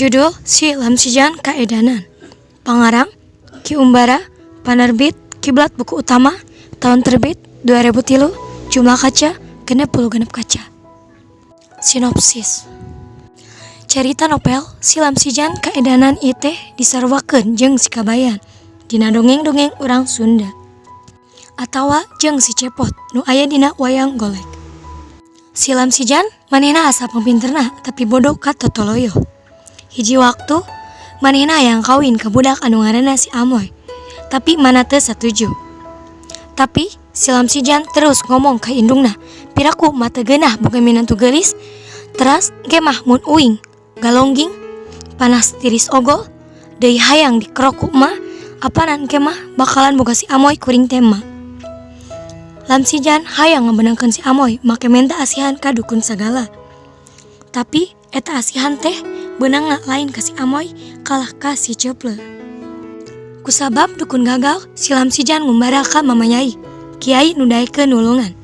Judul Si Lamsijan Kaedanan. Pangarang Ki Umbara, panerbit Kiblat Buku Utama, tahun terbit 2003, jumlah kaca 66 kaca. Sinopsis. Carita novel Si Lamsijan Kaedanan ieu teh disaruakeun jeung si Kabayan dina dongeng-dongeng urang Sunda atawa jeung si Cepot nu aya dina wayang golek. Si Lamsijan manehna asa pangpinterna, tapi bodoh ka totoloyo. Hiji waktu manehna hayang kawin ka budak anu ngaranna si Amoy, tapi emana teu satuju. Tapi si Lamsijan terus ngomong ka indungna, "Piraku ma teu geunah boga minantu geulis, teras engke mah mun uing galongging, panas tiris ogol, deui hayang dikerok ku ema, apanan engke mah bakalan boga si Amoy kuring teh ema." Lamsijan hayang ngameunangkeun si Amoy make menta asihan ka dukun sagala. Tapi eta asihan teh beunangna lain ka si Amoy, kalah ka si Ceple. Kusabab dukun gagal, si Lamsijan ngumbara ka Mama Yai, kiai nu daekeun nulungan.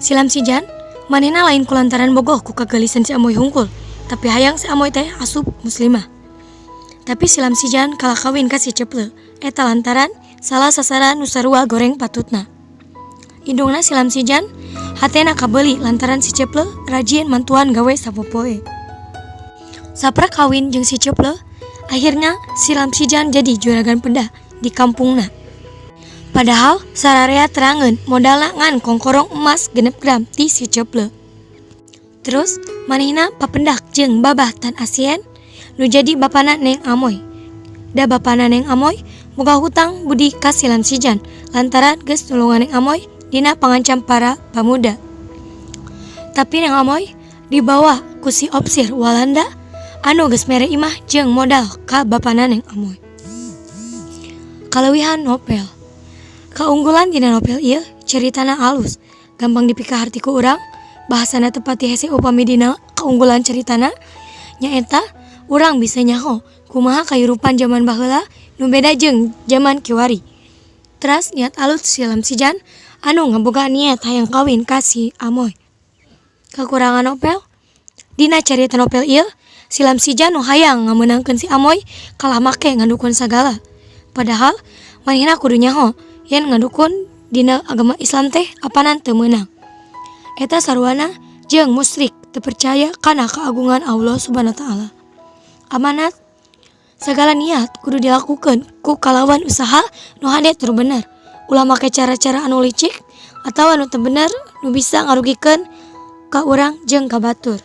Si Lamsijan manehna lain kulantaran bogoh ku kageulisan si Amoy hungkul, tapi hayang si Amoy teh asup muslimah. Tapi si Lamsijan kalah kawin ka si Ceple, eta lantaran salah sasaran nu sarua goreng patutna. Indungna si Lamsijan hatena kabeuli lantaran si Ceple rajin mantuan gawe sapopoe. Saprak kawin jeung si Ceple, akhirnya si Lamsijan jadi juragan peda di kampungna. Padahal sararea terangeun modalna ngan kongkorong emas 6 gram ti si Ceple. Terus manehna papendak jeung Babah Tan Asien nu jadi bapana Neng Amoy. Da bapana Neng Amoy boga hutang budi ka si Lamsijan lantaran geus nulungan Neng Amoy dina pangancam para pamuda. Tapi Neng Amoy dibawa ku si opsir Walanda anu geus mere imah jeung modal ka bapana Neng Amoy. Kaleuwihan novel. Kaunggulan dina novel ieu caritana alus, gampang dipikaharti ku urang, bahasana teu pati hese upami dina kaunggulan caritana nyaeta urang bisa nyaho kumaha kahirupan jaman baheula nu beda jeung jaman kiwari. Teras niat alus si Lamsijan anu ngaboga niat hayang kawin ka si Amoy. Kakurangan novel. Dina carita novel ieu, si Lamsijan nu hayang ngameunangkeun si Amoy kalah make ngadukun sagala. Padahal manehna kudu nyaho yen ngadukun dina agama Islam teh apanan teu meunang. Eta saruana jeung musyrik teu percaya kana keagungan Allah Subhanahu wa Ta'ala. Amanat sagala niat kudu dilakukeun ku kalawan usaha nu hade tur bener. Ulah make cara-cara anu licik atawa nu teu bener nu bisa ngarugikeun ka urang jeung ka batur.